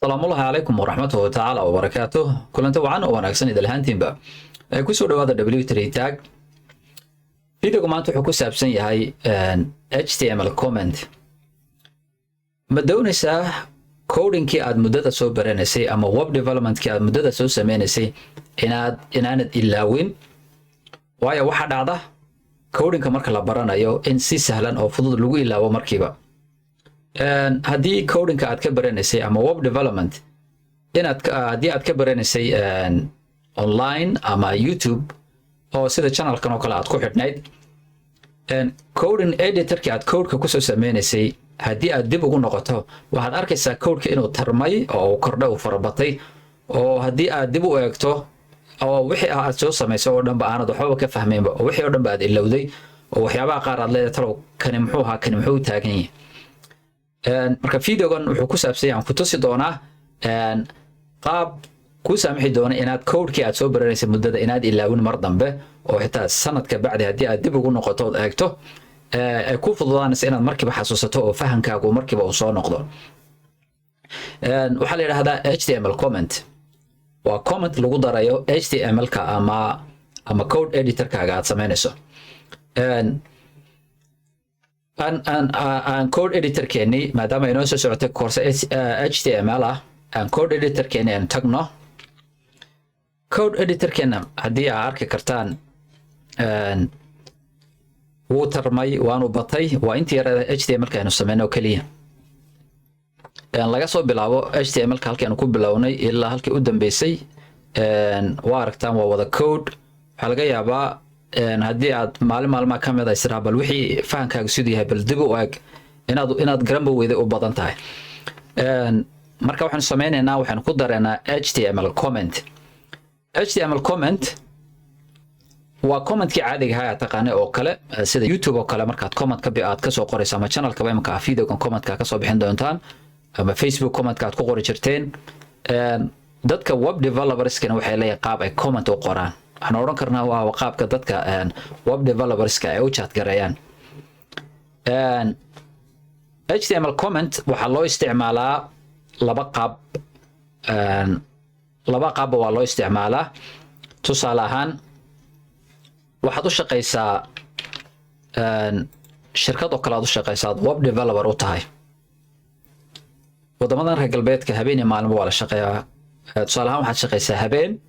Asalaamullahi calaykum waraxmatuhu tacaala wabarakaatuh. Kulanta wacan oo wanaagsan idil ahaantiinba. Kusoo dhawaada W three Tech. Videoga maanta wuxuu ku saabsan yahay HTML comment. Ma doonaysaa codingkii aad muddada soo baranaysay ama web developmentkii aad muddada soo sameynaysay inaanad ilaawin? Waayo, waxaa dhacda codingka marka la baranayo in si sahlan oo fudud lagu ilaawo markiiba. Haddii codingka aad ka baranaysay ama web development inaad haddii aad ka baranaysay online ama YouTube oo sida channelkan oo kale aad ku xidhnayd, coding editorkii aad codeka kusoo sameynaysay haddii aad dib ugu noqoto, waxaad arkaysaa codeka inuu tarmay oo uu kordhay, uu farabatay, oo haddii aad dib u eegto oo wixii aad soo samaysay oo dhanba aanad waxbaba ka fahmaynba, oo wixii oo dhanba aad ilowday, oo waxyaabaha qaar aad leedahay, "Talow kani muxuu ahaa? Kani muxuu taagan yahay?" Marka videogan wuxuu ku saabsan yahay, aan ku tusi doonaa qaab kuu saamixi doona inaad codekii aad soo baranaysay muddada inaad ilaawin mar dambe, oo xitaa sanadka bacdi haddii aad dib ugu noqoto ood eegto, ay ku fududaanaysa inaad markiiba xasuusato oo fahamkaagu markiiba uu soo noqdo. Waxaa la yidhahdaa HTML comment. Waa comment lagu darayo HTML-ka ama code editorkaaga aad samaynayso. Aan code editorkeeni, maadaama inoo soo socotay course HTML ah, aan code editorkeeni aan tagno. Code editorkeena haddii aa arki kartaan, wuu tarmay, waanu batay. Waa intii yarada HTML-ka aynu sameyno oo keliya. Laga soo bilaabo HTML-ka halkii aanu ku bilownay ilaa halkii u dambeysay, waa aragtaan, waa wada code. Waxaa laga yaabaa haddii aad maalin maalmaha ka mid a israa, "Bal wixii fahankaagu siduu yahay bal dib u eg," inaad garanba weyday u badan tahay. Marka waxaanu sameynaynaa, waxaanu ku dareynaa HTML comment. HTML comment waa commentkii caadiga ahaa taqaanay oo kale, sida YouTube oo kale markaad comment ka aad kasoo qorayso, ama channelkaba imika videogan commentka kasoo bixin doontaan, ama Facebook commentka aad ku qori jirteen. Dadka web developerskana waxay leeyihin qaab ay comment u qoraan. Waxaan odhan karnaa waa qaabka dadka web developerska ay u chat gareeyaan. HTML comment waxaa loo isticmaalaa laba qaab. Laba qaabba waa loo isticmaalaa. Tusaale ahaan, waxaad u shaqaysaa shirkad oo kale aad u shaqaysaa, aad web developer u tahay. Waddamadan reer galbeedka habeen iyo maalinba waa la shaqeeyaa. Tusaale ahaan, waxaad shaqaysaa habeen,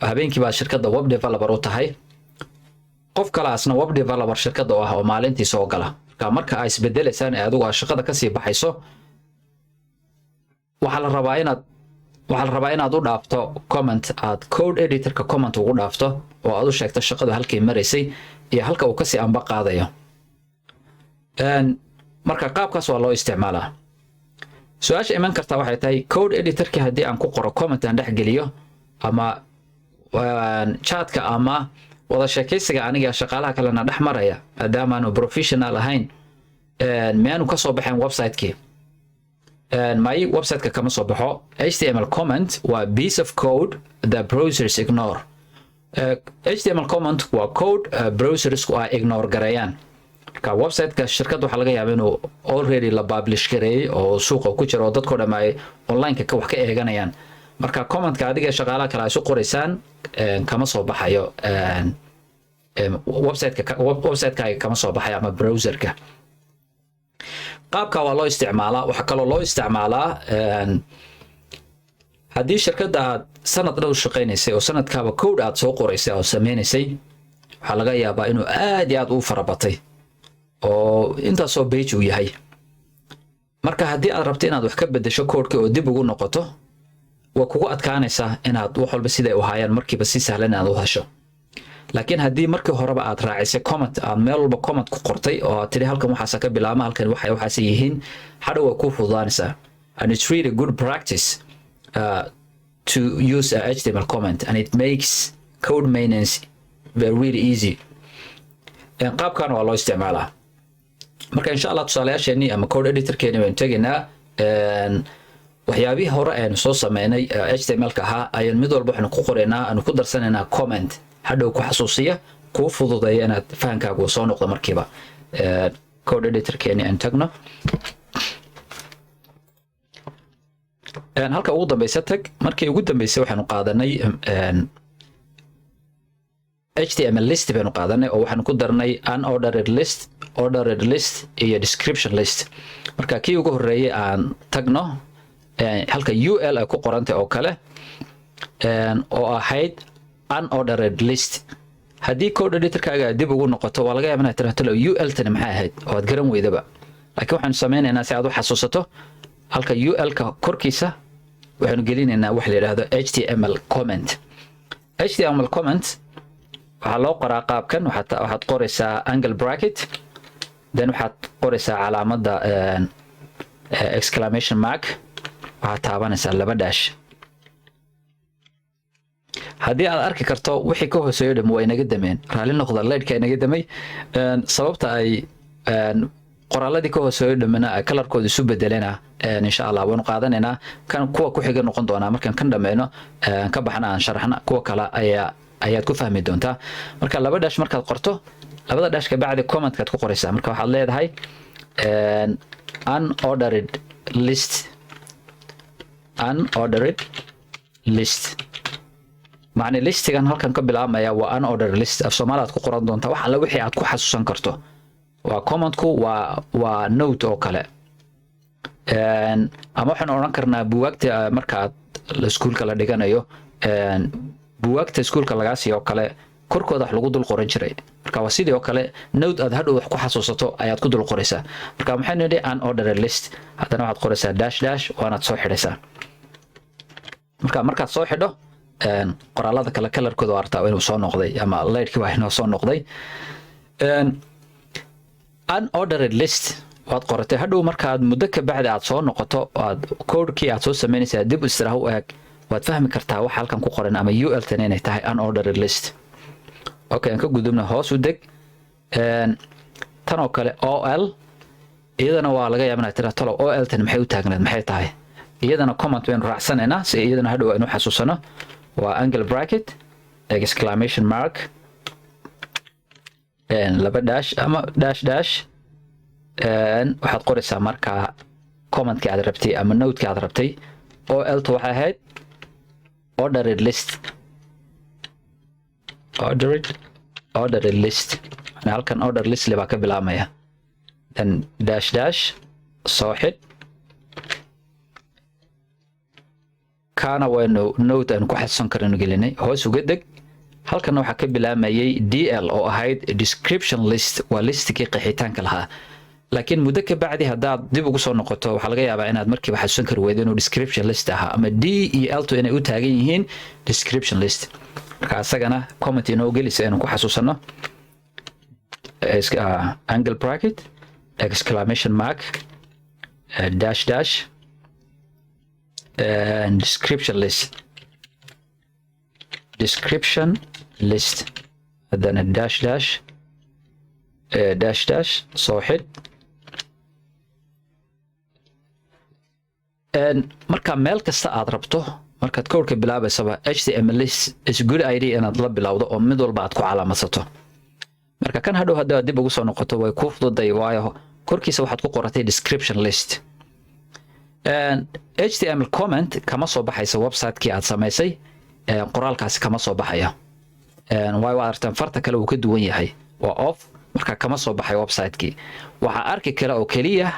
habeenkii baad shirkadda web developer u tahay. Qof kalaasna web developer shirkadda u ah oo maalintii soo gala. Marka ay isbedelaysaan ee adigu aad shaqada kasii baxayso, waxaa la rabaa inaad u dhaafto comment, aad code editorka comment ugu dhaafto oo aad u sheegto shaqadu halkay maraysay iyo halka uu kasii amba qaadayo. Marka qaabkaas waa loo isticmaalaa. Su-aasha iman kartaa waxay tahay, code editorki haddii aan ku qoro comment, aan dhex geliyo ama chatka ama wada sheekaysiga aniga shaqaalaha kalena dhex maraya, maadaamaanu professional ahayn, miyaanu kasoo baxayn website-kii? May, website-ka kama soo baxo. HTML comment waa piece of code the browsers ignore. HTML comment waa code browsersku ay ignore gareeyaan. Marka website-ka shirkadda waxaa laga yaaba inuu already la publish gareeyey oo suuqa ku jiro oo dadkoo dham ay online-ka ka wax ka eeganayaan. Marka commentka adiga shaqaalaha kale ay isu qoraysaan kama soo baxayo website-ka, website-kaaga kama soo baxayo ama browserka. Qaabka waa loo isticmaalaa. Waxaa kaloo loo isticmaalaa haddii shirkadda aad sanad dhow shaqaynaysay oo sanadkaaba code aad soo qoraysay oo sameynaysay, waxaa laga yaabaa inuu aad iyo aad u farabatay oo intaasoo page uu yahay. Marka haddii aad rabto inaad wax ka bedesho codeka oo dib ugu noqoto, waa kugu adkaanaysaa inaad wax walba siday u haayaan markiiba si sahlan inaad u hesho. Laakiin haddii markii horeba aad raacisay comment, aad meel walba comment ku qortay oo aad tidhi, "Halkan waxaasa ka bilaabma, halkan waxay waxaase yihiin," hadhow way kuu fududaanaysaa. And it's really good practice to use a HTML comment, and it makes code maintenance really easy. Qaabkan waa loo isticmaalaa. Marka insha Allah tusaalayaasheenii ama code editorkeeni baynu tegaynaa. Waxyaabihii hore aynu soo sameynay HTML-ka ahaa ayaan mid walba waxaynu ku qoraynaa, aanu ku darsanaynaa comment hadhow ku xasuusiya, kuu fududeeya inaad fahankaagu soo noqdo markiiba. Code editorkeeni aan tagno. Halka ugu dambeysa tag. Markii ugu dambeysay waxaanu qaadanay HTML list baynu qaadanay, oo waxaanu ku darnay unordered list, ordered list iyo description list. Marka kii ugu horreeyay aan tagno, halka UL ay ku qorantay oo kale, oo ahayd unordered list. Haddii code editorkaaga dib ugu noqoto, waa laga yaaba inaad tiraahdo, "UL tani maxay ahayd?" oo aad garan weydaba. Laakiin waxaanu sameynaynaa, si aad u xasuusato, halka UL-ka korkiisa waxaanu gelinaynaa wax la yidhaahdo HTML comment. HTML comment waxaa loo qoraa qaabkan. Waxaad qoraysaa angle bracket, then waxaad qoraysaa calaamadda exclamation mark, waxaad taabanaysaa laba dash. Haddii aad arki karto, wixii ka hooseeyo dham waa inaga dameen. Raalli noqda, leydhka inaga damay. Sababta ay qoraaladii ka hooseeyo dhamina colorkooda isu bedelena, insha Allah waanu qaadanaynaa. Kan kuwa ku xiga noqon doonaa markaan kan dhameyno, ka baxna, aan sharaxna kuwa kale ayaad ku fahmi doontaa. Marka laba dash markaad qorto, labada dash ka bacdi commentkaad ku qoraysaa. Marka waxaad leedahay unordered list. Unordered list macni listigan halkan ka bilaabmaya waa unordered list. Af Soomaali aad ku qoran doontaa wax alla wixii aad ku xasuusan karto. Waa commentku, waa note oo kale, ama waxaan odhan karnaa buwaagta marka aad iskuulka la dhiganayo, buwaagta iskuulka lagaa siiyo oo kale, korkooda wax lagu dul qoran jiray. Marka waa sidii oo kale, note aad hadhow wax ku xasuusato ayaad ku dul qoraysaa. Marka maxaynu nidhi? Unordered list. Haddana waxaad qoraysaa dash dash, waanaad soo xidhaysaa. Marka markaad soo xidho, qoraalada kale colorkooda waa artaa inuu soo noqday, ama leydhkii waa inoo soo noqday. Unordered list waad qoratay. Hadhow markaad muddo ka bacdi aad soo noqoto, aad codekii aad soo samaynaysaa dib istiraah u eeg, waad fahmi kartaa waxa halkan ku qoran ama UL tan inay tahay unordered list. Okay, aan ka gudubna, hoos u deg. Tan oo kale, OL, iyadana waa laga yaaba inaad tiraa, "Tolow OL tan maxay u taagnayd? Maxay tahay?" Iyadana comment baynu raacsanaynaa, si iyadana hadhow aynu xasuusano. Waa angle bracket, exclamation mark, laba dash ama dash dash. Waxaad qoraysaa markaa commentkii aad rabtay ama notekii aad rabtay. OL ta waxay ahayd ordered list. Ordered list yani halkan order list le baa ka bilaabmaya. Then dash dash, soo xidh. Kaana waynu note aynu ku xasuusan karaynu gelinay. Hoos uga deg. Halkana waxaa ka bilaamayay DL, oo ahayd description list. Waa listigii qeexitaanka lahaa. Laakiin muddo ka bacdi haddaad dib ugu soo noqoto, waxaa laga yaabaa inaad markiiba xasuusan kari weydo inuu description list ahaa, ama D iyo L to inay u taagan yihiin description list. Marka asagana comment inoo gelisa inuu ku xasuusano: angle bracket, exclamation mark, dash dash, and description list. Description list, haddana dash dash, dash dash, soo xidh. Marka meel kasta aad rabto markaad codeka bilaabaysaba, HTML list is good idea inaad la bilowdo, oo mid walba aad ku calaamadsato. Marka kan hadhow haddaad dib ugu soo noqoto, way kuu fududay, waayo korkiisa waxaad ku qoratay description list. HTML comment kama soo baxaysa website-kii aad samaysay, qoraalkaasi kama soo baxaya, waayo waad aragtaan farta kale uu ka duwan yahay, waa off. Marka kama soo baxay website-kii. Waxaa arki kale oo keliya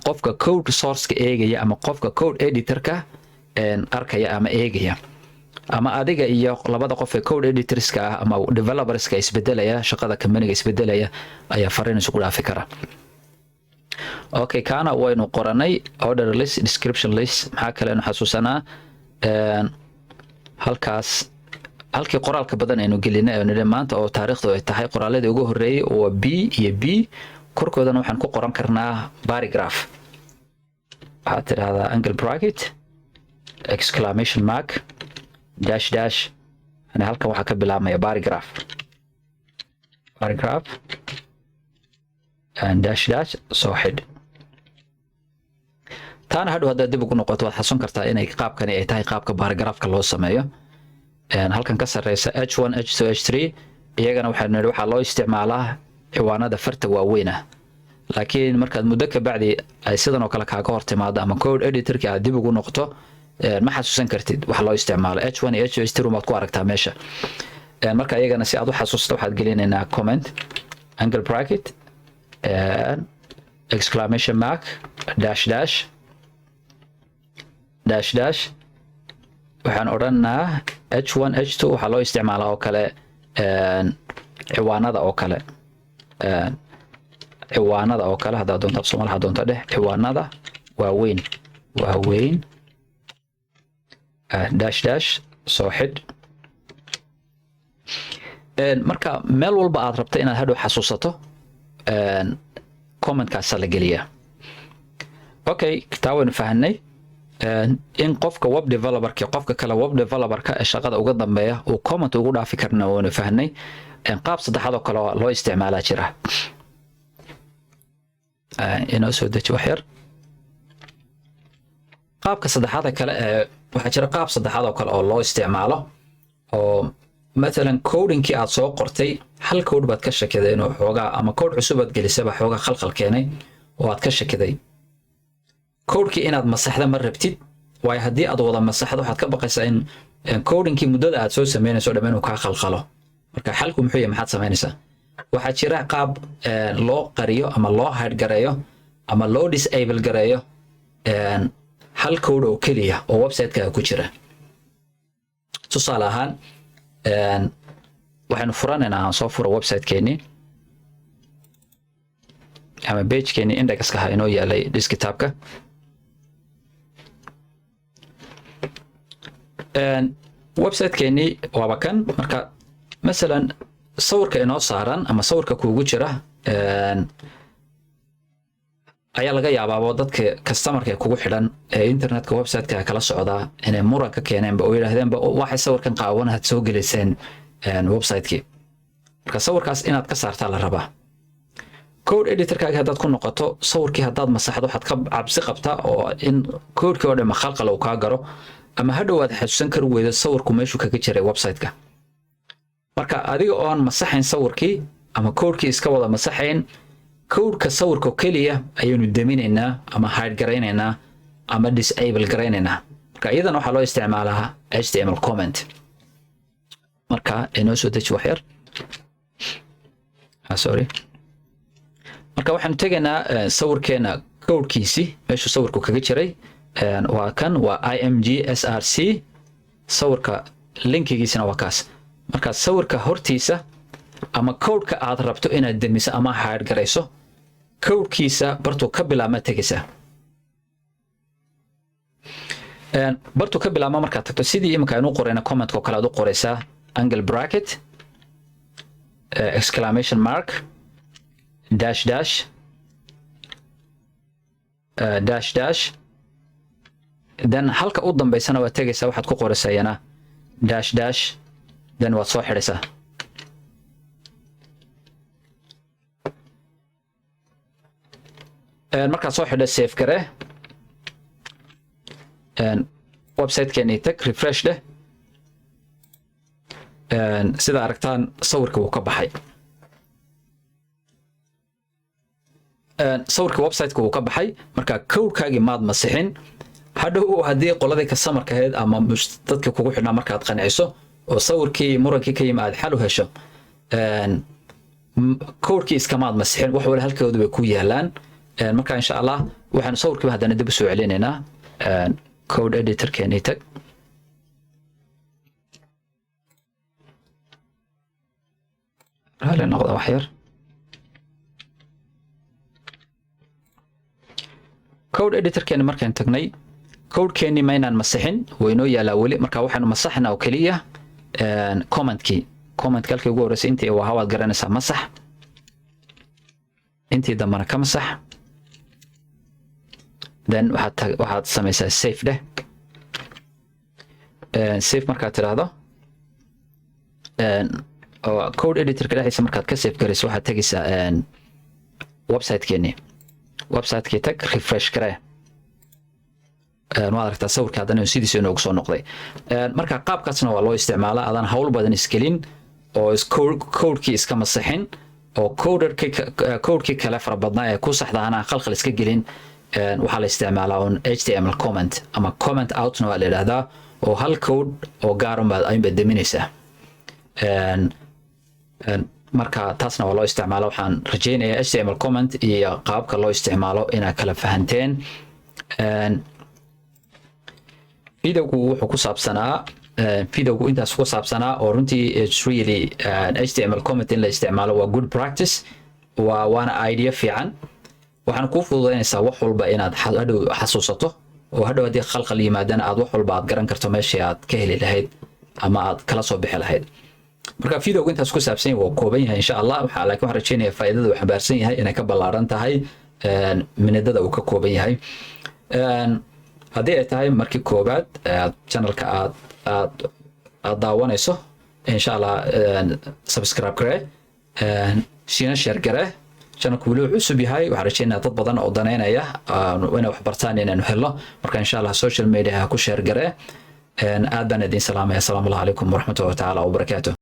qofka code source-ka eegaya, ama qofka code editorka arkaya ama eegaya, ama adiga iyo labada qof ee code editorska ah ama developerska isbedelaya, shaqada companyga isbedelaya, ayaa fariin isugu dhaafi kara. Okay, kaana waynu qoranay, order list, description list. Maxaa kalenu xasuusanaa? Halkaas, halkii qoraalka badan aynu gelinay, aynu nidhi maanta oo taariikhdu ay tahay, qoraaladii ugu horreeyey waa B iyo B. Korkoodana waxaan ku qoran karnaa paragraph. Waxaad tidhaahdaa angle bracket, exclamation mark, dash dash. Yani halkan waxaa ka bilaabmaya paragraph. Paragraph and dash dash, soo xidh. Taana hadhow haddaad dib ugu noqoto, waad xasuun kartaa inay qaabkani ay tahay qaabka paragraphka loo sameeyo. Halkan ka sarreysa, H1, H2, H3, iyagana waxaynu nidhi waxaa loo isticmaalaa ciwaanada farta waaweyn ah. Laakiin markaad muddo ka bacdi ay sidan oo kale kaaga hor timaado ama code editorka aad dib ugu noqoto, ma xasuusan kartid wax loo isticmaalo h1 iyo h2, h3 baad ku aragtaa meesha. Marka iyagana si aad u xasuusto, waxaad gelinaynaa comment, angle bracket, exclamation mark, dash dash dash dash. Waxaan odhanaa h1, h2 waxaa loo isticmaalaa oo kale ciwaanada oo kale, ciwaanada oo kale haddaad doonto, af Soomaali haddaad doonto dheh, ciwaanada waaweyn waaweyn. Dash dash, soo xidh. Marka meel walba aad rabto inaad hadhow xasuusato, commentkaasa la geliyaa. Okay, taa waynu fahanay, in qofka web developerka, qofka kale web developerka ee shaqada uga dambeeya uu comment ugu dhaafi karna waynu fahanay. Qaab saddexaad oo kale loo isticmaalaa jira. Inoo soo deji wax yar. Qaabka saddexaad kale ee waxaa jira, qaab saddexaad oo kale oo loo isticmaalo, oo mathalan codingkii aad soo qortay hal code baad ka shakiday inuu xoogaa, ama code cusub aad gelisaba xoogaa khalkhal keenay oo aad ka shakiday. Codekii inaad masaxda ma rabtid, waayo haddii aad wada masaxdo waxaad ka baqaysaa in codingkii muddada aad soo samaynayso dhan inuu kaa khalkhalo. Marka xalku muxuu yahay? Maxaad samaynaysaa? Waxaa jira qaab loo qariyo ama loo hide gareeyo ama loo disable gareeyo hal code oo keliya oo website-kaaga ku jira. Tusaale ahaan, waxaynu furanaynaa, aan soo furo website-keenii ama page-keenii indexka ha inoo yaalay desktopka. Website-keenii waaba kan. Marka masalan sawirka inoo saaran ama sawirka kuugu jira ayaa laga yaabaaba dadka customerka ee kugu xidhan ee internetka website-ka kala socdaa inay muran ka keeneenba oo yidhaahdeenba, "Waxay sawirkan qaawan aad soo geliseen website-kii." Marka sawirkaas inaad ka saartaa la rabaa. Code editorkaaga haddaad ku noqoto, sawirkii haddaad masaxdo, waxaad ka cabsi qabtaa oo in codekii oo dhan khalqal uu kaa garo ama hadhow aad xasuusan kari weydo sawirku meeshuu kaga jiray website-ka. Marka adiga oon masaxayn sawirkii ama codekii iska wada masaxayn, codeka sawirka keliya ayaynu deminaynaa ama hide garaynaynaa ama disable garaynaynaa. Marka iyadana waxaa loo isticmaalaa HTML comment. Marka inoo soo deji wax yar. Sorry. Marka waxaanu tegaynaa sawirkeena codekiisi, meeshuu sawirku kaga jiray. Waa kan, waa img src, sawirka linkigiisina waa kaas. Marka sawirka hortiisa ama codeka aad rabto inaad demiso ama hide garayso, codekiisa bartuu ka bilaabma tegaysaa. Bartuu ka bilaabma markaad tagto, sidii imika aynu qorayna commentka oo kale aad u qoraysaa: angle bracket, exclamation mark, dash dash, dash dash. Then halka u dambaysana waad tegaysaa, waxaad ku qoraysaa iyana dash dash, then waad soo xidhaysaa. Markaad soo xidha, save garee. Website-keenii tag, refresh dheh. Sida aragtaan, sawirka wuu ka baxay. Sawirka website-ka wuu ka baxay. Marka codekaagii maad masixin. Hadhow haddii qoladii customerka ahayd ama dadka kugu xidhnaa markaad qanciso oo sawirkii murankii ka yimi aad xal u hesho, codekii iskamaad masixin, wax wala halkoodu bay ku yaalaan. Marka insha Allah waxaanu sawirkiiba haddana dib u soo celinaynaa. Code editorkeenii tag. Raali noqda wax yar. Code editorkeeni markaan tagnay, codekeenii maynaan masixin, waynoo yaalaa weli. Marka waxaanu masaxnaa oo keliya commentkii. Commentka halkii ugu horreysay intii waa waad garanaysaa, masax. Intii dambana ka masax. Then waxaad samaysaa save dheh. Save markaad tidhaahdo, oo code editorka dhexdiisa markaad ka save garayso, waxaad tegaysaa website-keenii. Website-kii tag, refresh garee. Waad aragtaa sawirka haddana sidiisa inoogu soo noqday. Marka qaabkaasna waa loo isticmaalaa, adaan hawl badan isgelin oo codekii iska masixin. Oo codekii kale fara badnaa ee ku saxda ahna aan khalkhal iska gelin, waxaa la isticmaalaa un HTML comment ama comment outna waa la yidhahdaa, oo hal code oo gaar unbaad ayunbaad deminaysaa. Marka taasna waa loo isticmaala. Waxaan rajaynayaa HTML comment iyo qaabka loo isticmaalo inaad kala fahanteen. Videogu wuxuu ku saabsanaa, videogu intaas ku saabsanaa, oo runtii it's really HTML comment in la isticmaalo waa good practice, waana idea fiican. Waxaan kuu fududaynaysaa wax walba inaad hadhow xasuusato, oo hadhow haddii khalkhal yimaadana aad wax walba aad garan karto meeshii aad ka heli lahayd ama aad kala soo bixi lahayd. Marka videogu intaas ku saabsan yahay, waa kooban yahay insha Allah. Waxaa laakiin waxaan rajaynayaa faa'iidada uu xambaarsan yahay inay ka ballaaran tahay minidada uu ka kooban yahay. Haddii ay tahay markii koowaad aad channelka aad daawanayso, insha Allah subscribe garee, siina share garee. Channelku weli wuu cusub yahay. Waxaan rajaynayaa dad badan oo daneynaya inay wax bartaan inaanu helno. Marka insha Allah social media ha ku share garee. Aad baan idin salaamaya. Asalaamu calaykum waraxmatullahi tacaala wabarakaatuh.